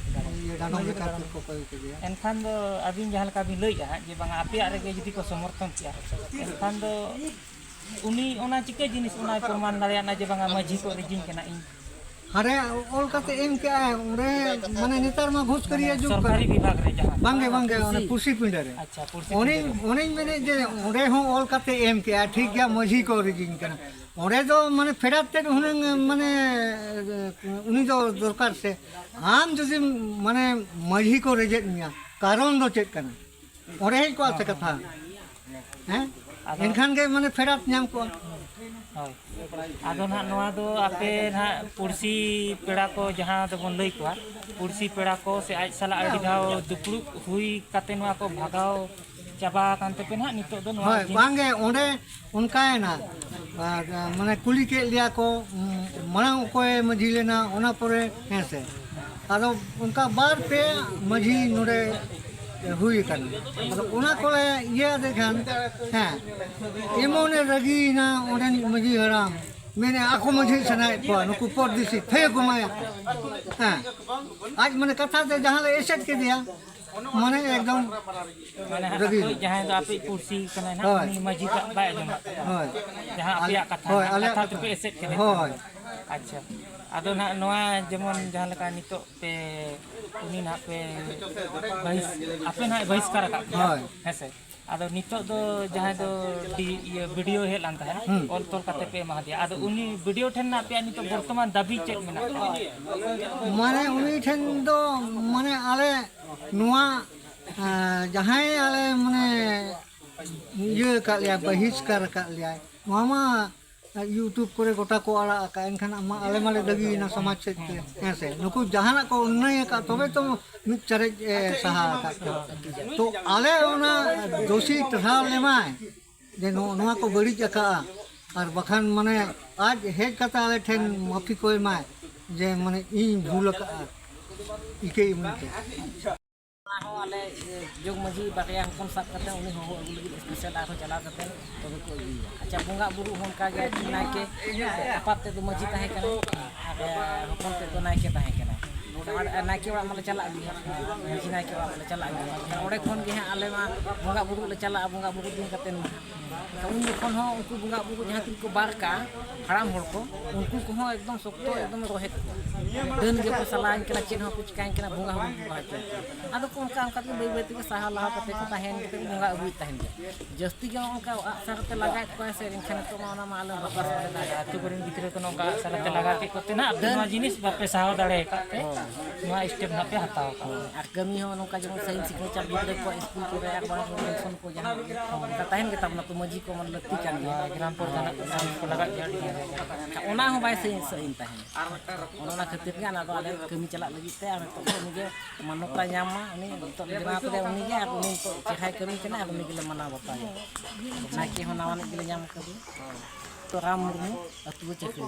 ᱤᱭᱟᱹ ᱰᱟᱸᱰᱚᱢ ᱞᱮᱠᱟ ᱠᱚ ᱠᱚᱭ ᱠᱮᱫᱮᱭᱟ᱾ ᱮᱱᱠᱷᱟᱱ ᱫᱚ ᱟᱹᱵᱤᱱ ᱡᱟᱦᱟᱸ ᱞᱮᱠᱟ ᱵᱤᱱ ᱞᱟᱹᱭᱮᱜᱼᱟ ᱦᱟᱸᱜ ᱡᱮ ᱵᱟᱝᱟ ᱟᱯᱮᱭᱟᱜ ᱨᱮᱜᱮ ᱡᱩᱫᱤ ᱠᱚ ᱥᱚᱢᱚᱨᱛᱷᱚᱱ ᱠᱮᱜᱼᱟ, ᱮᱱᱠᱷᱟᱱ ᱫᱚ ᱩᱱᱤ ᱚᱱᱟ ᱪᱤᱠᱟᱹ ᱡᱤᱱᱤᱥ ᱚᱱᱟᱭ ᱯᱨᱚᱢᱟᱱ ᱫᱟᱲᱮᱭᱟᱜᱼᱟ ᱡᱮ ᱵᱟᱝᱟ ᱢᱟᱹᱡᱷᱤ ᱠᱚ ᱨᱮᱡᱤᱧ ᱠᱟᱱᱟ ᱤᱧ? ᱦᱟᱸᱰᱮ ᱚᱞ ᱠᱟᱛᱮ ᱮᱢ ᱠᱮᱜᱼᱟᱭ ᱚᱸᱰᱮ, ᱢᱟᱱᱮ ᱱᱮᱛᱟᱨ ᱢᱟ ᱜᱷᱩᱥᱠᱟᱹᱨᱤᱭᱟᱹ ᱡᱩᱜᱽ ᱥᱚᱨᱠᱟᱨᱤ ᱠᱟᱱᱟ᱾ ᱵᱤᱵᱷᱟᱜᱽ ᱨᱮ ᱡᱟᱦᱟᱸ ᱵᱟᱝᱜᱮ, ᱵᱟᱝᱜᱮ, ᱚᱱᱮ ᱯᱩᱲᱥᱤ ᱯᱤᱸᱰᱟᱹ ᱨᱮ᱾ ᱟᱪᱪᱷᱟ, ᱯᱩᱲᱥᱤ ᱚᱱᱮᱧ, ᱯᱤᱸᱰᱟᱹ ᱨᱮ᱾ ᱚᱱᱮᱧ ᱢᱮᱱᱮᱫ ᱡᱮ ᱚᱸᱰᱮ ᱦᱚᱸ ᱚᱞ ᱠᱟᱛᱮ ᱮᱢ ᱠᱮᱜᱼᱟ, ᱴᱷᱤᱠ ᱜᱮᱭᱟ, ᱢᱟᱹᱡᱷᱤ ᱠᱚ ᱨᱮᱡᱤᱧ ᱠᱟᱱᱟ᱾ ᱚᱸᱰᱮ ᱫᱚ ᱢᱟᱱᱮ ᱯᱷᱮᱰᱟᱛ ᱛᱮᱫ ᱦᱩᱱᱟᱹᱝ ᱢᱟᱱᱮ ᱩᱱᱤ ᱫᱚ ᱫᱚᱨᱠᱟᱨ ᱥᱮ᱾ ᱟᱢ ᱡᱩᱫᱤ ᱢᱟᱱᱮ ᱢᱟᱹᱡᱷᱤ ᱠᱚ ᱨᱮᱡᱮᱫ ᱢᱮᱭᱟ, ᱠᱟᱨᱚᱱ ᱫᱚ ᱪᱮᱫ ᱠᱟᱱᱟ? ᱚᱸᱰᱮ ᱦᱮᱡ ᱠᱚᱜᱼᱟ ᱥᱮ ᱠᱟᱛᱷᱟ, ᱦᱮᱸ? ᱟᱫᱚ ᱮᱱᱠᱷᱟᱱ ᱜᱮ ᱢᱟᱱᱮ ᱯᱷᱮᱰᱟᱛ ᱧᱟᱢ ᱠᱚᱜᱼᱟ᱾ ᱦᱳᱭ᱾ ᱟᱫᱚ ᱱᱟᱦᱟᱜ ᱱᱚᱣᱟ ᱫᱚ ᱟᱯᱮ ᱱᱟᱦᱟᱜ ᱯᱩᱲᱥᱤ ᱯᱮᱲᱟ ᱠᱚ ᱡᱟᱦᱟᱸ ᱫᱚᱵᱚᱱ ᱞᱟᱹᱭ ᱠᱚᱣᱟ, ᱯᱩᱲᱥᱤ ᱯᱮᱲᱟ ᱠᱚ ᱥᱮ ᱟᱡ ᱥᱟᱞᱟᱜ ᱟᱹᱰᱤ ᱫᱷᱟᱣ ᱫᱩᱯᱲᱩᱵ ᱦᱩᱭ ᱠᱟᱛᱮ ᱱᱚᱣᱟ ᱠᱚ ᱵᱷᱟᱜᱟᱣ ᱪᱟᱵᱟ ᱟᱠᱟᱱ ᱛᱟᱯᱮ ᱱᱟᱦᱟᱜ ᱱᱤᱛᱚᱜ ᱫᱚ ᱱᱚᱣᱟ ᱦᱳᱭ, ᱡᱤᱱᱤᱥ? ᱵᱟᱝᱜᱮ, ᱚᱸᱰᱮ ᱚᱱᱠᱟᱭᱮᱱᱟ᱾ ᱟᱨ, ᱢᱟᱱᱮ ᱠᱩᱞᱤ ᱠᱮᱫ ᱞᱮᱭᱟ ᱠᱚ, ᱩᱸ, ᱢᱟᱲᱟᱝ ᱚᱠᱚᱭ ᱢᱟᱹᱡᱷᱤ ᱞᱮᱱᱟ, ᱚᱱᱟ ᱯᱚᱨᱮ, ᱦᱮᱸ ᱥᱮ᱾ ᱟᱫᱚ ᱚᱱᱠᱟ ᱵᱟᱨ ᱯᱮ ᱢᱟᱹᱡᱷᱤ ᱱᱚᱰᱮ ᱦᱩᱭ ᱟᱠᱟᱱᱟ᱾ ᱟᱫᱚ ᱚᱱᱟ ᱠᱚᱞᱮ ᱤᱭᱟᱹ ᱟᱫᱮ ᱠᱷᱟᱱ, ᱦᱮᱸ, ᱮᱢᱚᱱᱮ ᱨᱟᱹᱜᱤᱭᱮᱱᱟ ᱚᱸᱰᱮᱱᱤᱡ ᱢᱟᱹᱡᱷᱤ ᱦᱟᱲᱟᱢ, ᱢᱮᱱᱮ ᱟᱠᱚ ᱢᱟᱹᱡᱷᱤ ᱥᱟᱱᱟᱭᱮᱫ ᱠᱚᱣᱟ, ᱱᱩᱠᱩ ᱯᱚᱨᱫᱮᱥᱤ ᱛᱷᱟᱹᱭᱟᱹ ᱠᱚ ᱮᱢᱟᱭᱟ᱾ ᱦᱮᱸ, ᱟᱡ ᱢᱟᱱᱮ ᱠᱟᱛᱷᱟ ᱛᱮ ᱡᱟᱦᱟᱸ ᱞᱮ ᱮᱥᱮᱫ ᱠᱮᱫᱮᱭᱟ, ᱢᱟᱱᱮ ᱮᱠᱫᱚᱢ ᱢᱟᱱᱮ ᱦᱟᱸᱜ ᱨᱟᱹᱜᱤ ᱟᱯᱮ ᱮᱱᱟ᱾ ᱡᱟᱦᱟᱸᱭ ᱫᱚ ᱟᱯᱮᱭᱤᱡ ᱯᱩᱲᱥᱤ ᱠᱟᱱᱟᱭ ᱱᱟᱦᱟᱜ, ᱦᱳᱭ᱾ ᱩᱱᱤ ᱢᱟᱹᱡᱷᱤ ᱫᱚ ᱵᱟᱭ ᱟᱸᱡᱚᱢ ᱠᱟᱜ ᱛᱟᱯᱮᱭᱟ᱾ ᱦᱳᱭ᱾ ᱡᱟᱦᱟᱸ ᱟᱞᱮ, ᱟᱯᱮᱭᱟᱜ ᱠᱟᱛᱷᱟ, ᱦᱳᱭ, ᱟᱞᱮᱭᱟᱜ ᱠᱟᱛᱷᱟ ᱠᱟᱛᱷᱟ᱾ ᱛᱮᱯᱮ ᱮᱥᱮᱫ ᱠᱮᱫᱮ ᱦᱳᱭ᱾ ᱠᱷᱟᱱ᱾ ᱟᱪᱪᱷᱟ᱾ ᱟᱫᱚ ᱱᱟᱦᱟᱜ ᱱᱚᱣᱟ ᱡᱮᱢᱚᱱ ᱡᱟᱦᱟᱸ ᱞᱮᱠᱟ ᱱᱤᱛᱚᱜ ᱯᱮ, ᱩᱱᱤ ᱱᱟᱦᱟᱜ ᱯᱮ ᱵᱟᱹᱦᱤᱥ-, ᱟᱯᱮ ᱱᱟᱦᱟᱜ ᱵᱟᱹᱦᱤᱥᱠᱟᱨ ᱟᱠᱟᱫ ᱯᱮᱭᱟ, ᱦᱳᱭ᱾ ᱦᱮᱸ ᱥᱮ? ᱟᱫᱚ ᱱᱤᱛᱚᱜ ᱫᱚ ᱡᱟᱦᱟᱸᱭ ᱫᱚ ᱰᱤ-, ᱤᱭᱟᱹ, ᱵᱤ ᱰᱤ ᱳ ᱦᱮᱡ ᱞᱮᱱ ᱛᱟᱦᱮᱸᱫ, ᱦᱩᱸ᱾ ᱚᱞ ᱛᱚᱞ ᱠᱟᱛᱮ ᱯᱮ ᱮᱢᱟ ᱦᱟᱫᱮᱭᱟ᱾ ᱟᱫᱚ ᱩᱱᱤ ᱵᱤ ᱰᱤ ᱳ ᱴᱷᱮᱱ ᱟᱯᱮᱭᱟᱜ ᱱᱤᱛᱚᱜ ᱵᱚᱨᱛᱚᱢᱟᱱ ᱫᱟᱹᱵᱤ ᱪᱮᱫ ᱢᱮᱱᱟᱜᱼᱟ? ᱢᱟᱱᱮ ᱩᱱᱤ ᱴᱷᱮᱱ ᱫᱚ, ᱢᱟᱱᱮ ᱟᱞᱮ ᱱᱚᱣᱟ, ᱟᱸ, ᱡᱟᱦᱟᱸᱭ ᱟᱞᱮ, ᱢᱟᱱᱮ ᱤᱭᱟᱹ ᱟᱠᱟᱫ ᱞᱮᱭᱟ, ᱵᱟᱹᱦᱤᱥᱠᱟᱨ ᱟᱠᱟᱫ ᱞᱮᱭᱟᱭ, ᱱᱚᱣᱟ ᱢᱟ YouTube ᱠᱚᱨᱮ ᱜᱚᱴᱟ ᱠᱚ ᱟᱲᱟᱜ ᱟᱠᱟᱫ, ᱮᱱᱠᱷᱟᱱ ᱟᱢ ᱢᱟ, ᱟᱞᱮ ᱢᱟᱞᱮ ᱫᱟᱹᱵᱤᱭᱮᱱᱟ ᱥᱚᱢᱟᱡᱽ ᱥᱮᱫ ᱛᱮ, ᱦᱮᱸ ᱥᱮ? ᱱᱩᱠᱩ ᱡᱟᱦᱟᱱᱟᱜ ᱠᱚ ᱩᱱᱱᱟᱹᱭ ᱟᱠᱟᱫ, ᱛᱚᱵᱮ ᱛᱚ ᱢᱤᱫ ᱪᱟᱨᱮᱡ ᱮ ᱥᱟᱦᱟ ᱟᱠᱟᱫ ᱠᱚᱣᱟ᱾ ᱛᱚ ᱟᱞᱮ ᱚᱱᱟ ᱫᱳᱥᱤ ᱴᱷᱟᱲᱟᱣ ᱞᱮᱢᱟᱭ, ᱡᱮ ᱱᱚ-, ᱱᱚᱣᱟ ᱠᱚ ᱵᱟᱹᱲᱤᱡ ᱟᱠᱟᱫᱼᱟ, ᱟᱨ ᱵᱟᱠᱷᱟᱱ, ᱢᱟᱱᱮ, ᱟᱡ ᱦᱮᱡ ᱠᱟᱛᱮ ᱟᱞᱮ ᱴᱷᱮᱱ ᱢᱟᱹᱯᱷᱤ ᱠᱚᱭ ᱮᱢᱟᱭ, ᱡᱮ, ᱢᱟᱱᱮ, ᱤᱧ ᱵᱷᱩᱞ ᱟᱠᱟᱫᱼᱟ, ᱤᱠᱟᱹᱭ ᱤᱢᱟᱹᱧ ᱯᱮ᱾ ᱚᱱᱟ ᱦᱚᱸ ᱟᱞᱮ, ᱮ, ᱡᱚᱜᱽ ᱢᱟᱹᱡᱷᱤ ᱵᱟᱨᱭᱟ ᱦᱚᱯᱚᱱ ᱥᱟᱵ ᱠᱟᱛᱮ ᱩᱱᱤ ᱦᱚᱦᱚ ᱟᱹᱜᱩ ᱞᱟᱹᱜᱤᱫ ᱥᱯᱮᱥᱟᱞ ᱟᱨᱦᱚᱸ ᱪᱟᱞᱟᱣ ᱠᱟᱛᱮ ᱛᱚᱵᱮ ᱠᱚ ᱟᱹᱜᱩᱭᱮᱭᱟ᱾ ᱟᱪᱪᱷᱟ, ᱵᱚᱸᱜᱟ ᱵᱩᱨᱩ ᱦᱚᱸ ᱚᱱᱠᱟ ᱜᱮ ᱱᱟᱭᱠᱮ ᱟᱯᱟᱛ ᱛᱮᱫ ᱫᱚ ᱢᱟᱹᱡᱷᱤ ᱛᱟᱦᱮᱸ ᱠᱟᱱᱟᱭ ᱟᱨ, ᱮ, ᱦᱚᱯᱚᱱ ᱛᱮᱫ ᱫᱚ ᱱᱟᱭᱠᱮ ᱛᱟᱦᱮᱸ ᱠᱟᱱᱟᱭ᱾ ᱟᱨ ᱱᱟᱭᱠᱮ ᱚᱲᱟᱜ ᱢᱟᱞᱮ ᱪᱟᱞᱟᱜ ᱜᱮᱭᱟ, ᱢᱟᱹᱡᱷᱤ ᱱᱟᱭᱠᱮ ᱚᱲᱟᱜ ᱢᱟᱞᱮ ᱪᱟᱞᱟᱜ ᱜᱮᱭᱟ᱾ ᱮᱱᱠᱷᱟᱱ ᱚᱸᱰᱮ ᱠᱷᱚᱱ ᱜᱮ ᱦᱟᱸᱜ ᱟᱞᱮ ᱢᱟ ᱵᱚᱸᱜᱟ ᱵᱩᱨᱩ ᱞᱮ ᱪᱟᱞᱟᱜᱼᱟ, ᱵᱚᱸᱜᱟ ᱵᱩᱨᱩ ᱫᱤᱱ ᱠᱟᱛᱮ ᱢᱟ ᱦᱟᱸᱜ᱾ ᱮᱱᱠᱷᱟᱱ ᱩᱱ ᱡᱚᱠᱷᱚᱱ ᱦᱚᱸ ᱩᱱᱠᱩ ᱵᱚᱸᱜᱟ ᱵᱩᱨᱩ ᱡᱟᱦᱟᱸ ᱛᱤᱱ ᱠᱚ ᱵᱟᱨ ᱠᱟᱜᱼᱟ, ᱦᱟᱲᱟᱢ ᱦᱚᱲ ᱠᱚ, ᱩᱱᱠᱩ ᱠᱚᱦᱚᱸ ᱮᱠᱫᱚᱢ ᱥᱚᱠᱛᱚ ᱮᱠᱫᱚᱢ ᱨᱚᱦᱮᱫ ᱠᱚᱣᱟ᱾ ᱰᱟᱹᱱ ᱜᱮᱠᱚ ᱥᱟᱞᱟᱧ ᱠᱟᱱᱟ, ᱪᱮᱫ ᱦᱚᱸ ᱠᱚ ᱪᱤᱠᱟᱹᱧ ᱠᱟᱱᱟ, ᱵᱚᱸᱜᱟ ᱦᱚᱸ ᱵᱟᱠᱚ ᱵᱚᱸᱜᱟ ᱦᱚᱪᱚ ᱠᱚᱣᱟ᱾ ᱟᱫᱚ ᱠᱚ ᱚᱱᱠᱟ ᱚᱱᱠᱟ ᱛᱮᱜᱮ ᱵᱟᱹᱭ ᱵᱟᱹᱭ ᱛᱮᱜᱮ ᱥᱟᱦᱟ ᱞᱟᱦᱟ ᱠᱟᱛᱮ ᱠᱚ ᱛᱟᱦᱮᱸᱭᱮᱱ ᱠᱟᱛᱮ ᱠᱚ ᱵᱚᱸᱜᱟ ᱟᱹᱜᱩᱭᱮᱫ ᱛᱟᱦᱮᱱ ᱜᱮᱭᱟ᱾ ᱡᱟᱹᱥᱛᱤ ᱜᱮ ᱚᱱᱠᱟ ᱟᱜ ᱥᱟᱨ ᱛᱮ ᱞᱟᱜᱟᱭᱮᱫ ᱠᱚᱣᱟ ᱥᱮ, ᱮᱱᱠᱷᱟᱱ ᱱᱤᱛᱚᱜ ᱢᱟ ᱚᱱᱟ ᱢᱟ ᱟᱞᱮ ᱵᱟᱠᱚ ᱥᱟᱨ ᱞᱮᱫᱟ᱾ ᱟᱹᱛᱩ ᱠᱚᱨᱮᱱ ᱜᱤᱫᱽᱨᱟᱹ ᱠᱚ ᱱᱚᱝᱠᱟ ᱟᱜ ᱥᱟᱨ ᱛᱮ ᱞᱟᱜᱟ ᱠᱮᱫ ᱠᱚᱛᱮ ᱱᱟᱜ ᱟᱯᱮ ᱱᱚᱣᱟ ᱡᱤᱱᱤᱥ ᱵᱟᱯᱮ ᱥᱟᱦᱟᱣ ᱫᱟᱲᱮ ᱟᱠᱟᱫ ᱛᱮ ᱱᱚᱣᱟ ᱥᱴᱮᱯ ᱱᱟᱜ ᱯᱮ ᱦᱟᱛᱟᱣ ᱠᱟᱜᱼᱟ᱾ ᱟᱨ ᱠᱟᱹᱢᱤ ᱦᱚᱸ ᱱᱚᱝᱠᱟ ᱡᱮᱢᱚᱱ ᱥᱟᱭᱤᱱ ᱥᱤᱜᱽᱱᱮᱪᱟᱨ ᱜᱤᱫᱽᱨᱟᱹ ᱠᱚᱣᱟᱜ ᱥᱠᱩᱞ ᱠᱚᱨᱮ ᱟᱨ ᱵᱟᱝ ᱴᱤᱭᱩᱥᱚᱱ ᱠᱚ ᱡᱟᱦᱟᱸ ᱚᱱᱠᱟ ᱛᱟᱦᱮᱱ ᱜᱮ ᱛᱟᱵᱚᱱᱟ ᱛᱚ, ᱢᱟᱹᱡᱷᱤ ᱠᱚ ᱢᱟᱱᱮ ᱞᱟᱹᱠᱛᱤ ᱠᱟᱱ ᱜᱮᱭᱟ᱾ ᱜᱨᱟᱢ ᱯᱨᱚᱫᱷᱟᱱ ᱠᱚ ᱞᱟᱜᱟᱜ ᱜᱮᱭᱟ ᱟᱹᱰᱤ ᱜᱟᱱ ᱨᱮ᱾ ᱚᱱᱟ ᱦᱚᱸ ᱵᱟᱭ ᱥᱟᱹᱭᱤᱱ ᱥᱟᱹᱭᱤᱱ ᱛᱟᱦᱮᱱᱟ᱾ ᱚᱱᱮ ᱚᱱᱟ ᱠᱷᱟᱹᱛᱤᱨ ᱜᱮ ᱚᱱᱟ ᱫᱚ ᱟᱞᱮ ᱠᱟᱹᱢᱤ ᱪᱟᱞᱟᱜ ᱞᱟᱹᱜᱤᱫ ᱛᱮ ᱟᱨ ᱱᱤᱛᱚᱜ ᱫᱚ ᱩᱱᱤᱜᱮ ᱢᱟᱱᱚᱛᱟᱭ ᱧᱟᱢ ᱢᱟ᱾ ᱩᱱᱤ ᱱᱤᱛᱚᱜ ᱞᱮ ᱵᱮᱱᱟᱣ ᱠᱮᱫᱮᱭᱟ, ᱩᱱᱤᱜᱮ, ᱟᱨ ᱩᱱᱤ ᱱᱤᱛᱚᱜ ᱪᱮᱦᱨᱟᱭ ᱠᱟᱹᱢᱤ ᱠᱟᱱᱟ, ᱟᱨ ᱩᱱᱤ ᱜᱮᱞᱮ ᱢᱟᱱᱟᱣ ᱵᱟᱛᱟᱣᱟ᱾ ᱱᱟᱭᱠᱮ ᱦᱚᱸ ᱱᱟᱣᱟᱱᱤᱡ ᱜᱮᱞᱮ ᱧᱟᱢ ᱠᱟᱫᱮᱭᱟ᱾ ᱛᱚ ᱨᱟᱢ ᱢᱩᱨᱢᱩ ᱟᱹᱛᱩ ᱪᱟᱹᱠᱨᱤ᱾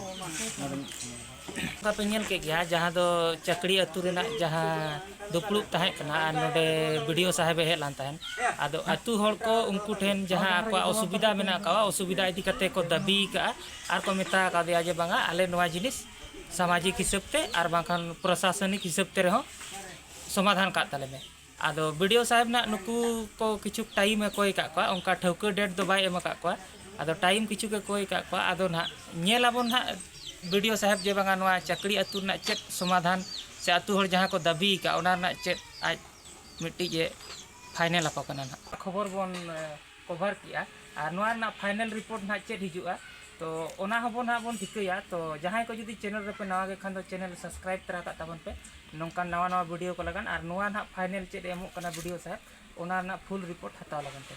ᱚᱱᱠᱟ ᱯᱮ ᱧᱮᱞ ᱠᱮᱫ ᱜᱮᱭᱟ, ᱡᱟᱦᱟᱸ ᱫᱚ ᱪᱟᱹᱠᱲᱤ ᱟᱹᱛᱩ ᱨᱮᱱᱟᱜ ᱡᱟᱦᱟᱸ ᱫᱩᱯᱲᱩᱵ ᱛᱟᱦᱮᱸ ᱠᱟᱱᱟ ᱟᱨ ᱱᱚᱰᱮ ᱵᱤ ᱰᱤ ᱳ ᱥᱟᱦᱮᱵᱮ ᱦᱮᱡ ᱞᱮᱱ ᱛᱟᱦᱮᱸᱫ᱾ ᱟᱫᱚ ᱟᱹᱛᱩ ᱦᱚᱲ ᱠᱚ ᱩᱱᱠᱩ ᱴᱷᱮᱱ ᱡᱟᱦᱟᱸ ᱟᱠᱚᱣᱟᱜ ᱚᱥᱩᱵᱤᱫᱷᱟ ᱢᱮᱱᱟᱜ ᱟᱠᱟᱫᱼᱟ, ᱚᱥᱩᱵᱤᱫᱷᱟ ᱤᱫᱤ ᱠᱟᱛᱮ ᱠᱚ ᱫᱟᱹᱵᱤ ᱟᱠᱟᱫᱼᱟ ᱟᱨ ᱠᱚ ᱢᱮᱛᱟ ᱟᱠᱟᱫᱮᱭᱟ ᱡᱮ, ᱵᱟᱝᱟ, ᱟᱞᱮ ᱱᱚᱣᱟ ᱡᱤᱱᱤᱥ ᱥᱟᱢᱟᱡᱤᱠ ᱦᱤᱥᱟᱹᱵ ᱛᱮ ᱟᱨ ᱵᱟᱝᱠᱷᱟᱱ ᱯᱨᱚᱥᱟᱥᱚᱱᱤᱠ ᱦᱤᱥᱟᱹᱵ ᱛᱮ ᱨᱮᱦᱚᱸ ᱥᱚᱢᱟᱫᱷᱟᱱ ᱠᱟᱜ ᱛᱟᱞᱮ ᱢᱮ᱾ ᱟᱫᱚ ᱵᱤ ᱰᱤ ᱳ ᱥᱟᱦᱮᱵᱽ ᱱᱟᱜ ᱱᱩᱠᱩ ᱠᱚ ᱠᱤᱪᱷᱩ ᱴᱟᱭᱤᱢ ᱮ ᱠᱚᱭ ᱠᱟᱜ ᱠᱚᱣᱟ, ᱚᱱᱠᱟ ᱴᱷᱟᱹᱣᱠᱟᱹ ᱰᱮᱴ ᱫᱚ ᱵᱟᱭ ᱮᱢ ᱟᱠᱟᱫ ᱠᱚᱣᱟ᱾ ᱟᱫᱚ ᱴᱟᱭᱤᱢ ᱠᱤᱪᱷᱩ ᱜᱮ ᱠᱚᱭ ᱠᱟᱜ ᱠᱚᱣᱟ᱾ ᱟᱫᱚ ᱱᱟᱦᱟᱜ ᱧᱮᱞ ᱟᱵᱚᱱ ᱱᱟᱦᱟᱜ ᱵᱤ ᱰᱤ ᱳ ᱥᱟᱦᱮᱵᱽ ᱡᱮ ᱵᱟᱝᱟ ᱱᱚᱣᱟ ᱪᱟᱹᱠᱲᱤ ᱟᱹᱛᱩ ᱨᱮᱱᱟᱜ ᱪᱮᱫ ᱥᱚᱢᱟᱫᱷᱟᱱ ᱥᱮ ᱟᱹᱛᱩ ᱦᱚᱲ ᱡᱟᱦᱟᱸ ᱠᱚ ᱫᱟᱹᱵᱤ ᱟᱠᱟᱫ ᱚᱱᱟ ᱨᱮᱱᱟᱜ ᱪᱮᱫ ᱟᱡ ᱢᱤᱫᱴᱤᱡ ᱮ ᱯᱷᱟᱭᱱᱮᱞ ᱟᱠᱚ ᱠᱟᱱᱟ ᱱᱟᱦᱟᱜ᱾ ᱠᱷᱚᱵᱚᱨ ᱵᱚᱱ ᱠᱚᱵᱷᱟᱨ ᱠᱮᱜᱼᱟ, ᱟᱨ ᱱᱚᱣᱟ ᱨᱮᱱᱟᱜ ᱯᱷᱟᱭᱱᱮᱞ ᱨᱤᱯᱳᱨᱴ ᱱᱟᱦᱟᱜ ᱪᱮᱫ ᱦᱤᱡᱩᱜᱼᱟ, ᱛᱚ ᱚᱱᱟ ᱦᱚᱸᱵᱚᱱ ᱱᱟᱦᱟᱜ ᱵᱚᱱ ᱴᱷᱤᱠᱟᱹᱭᱟ᱾ ᱛᱚ ᱡᱟᱦᱟᱸᱭ ᱠᱚ ᱡᱩᱫᱤ ᱪᱮᱱᱮᱞ ᱨᱮᱯᱮ ᱱᱟᱣᱟ ᱜᱮ ᱠᱷᱟᱱ ᱫᱚ ᱪᱮᱱᱮᱞ ᱥᱟᱵᱥᱠᱨᱟᱭᱤᱵ ᱛᱚᱨᱟ ᱠᱟᱜ ᱛᱟᱵᱚᱱ ᱯᱮ, ᱱᱚᱝᱠᱟᱱ ᱱᱟᱣᱟ ᱱᱟᱣᱟ ᱵᱷᱤᱰᱤᱭᱳ ᱠᱚ ᱞᱟᱜᱟᱱ᱾ ᱟᱨ ᱱᱚᱣᱟ ᱱᱟᱦᱟᱜ ᱯᱷᱟᱭᱱᱮᱞ ᱪᱮᱫ ᱮ ᱮᱢᱚᱜ ᱠᱟᱱᱟ ᱵᱷᱤᱰᱤᱭᱳ ᱥᱟᱦᱮᱵ, ᱚᱱᱟ ᱨᱮᱱᱟᱜ ᱯᱷᱩᱞ ᱨᱤᱯᱳᱨᱴ ᱦᱟᱛᱟᱣ ᱞᱟᱜᱟᱱ ᱛᱮ᱾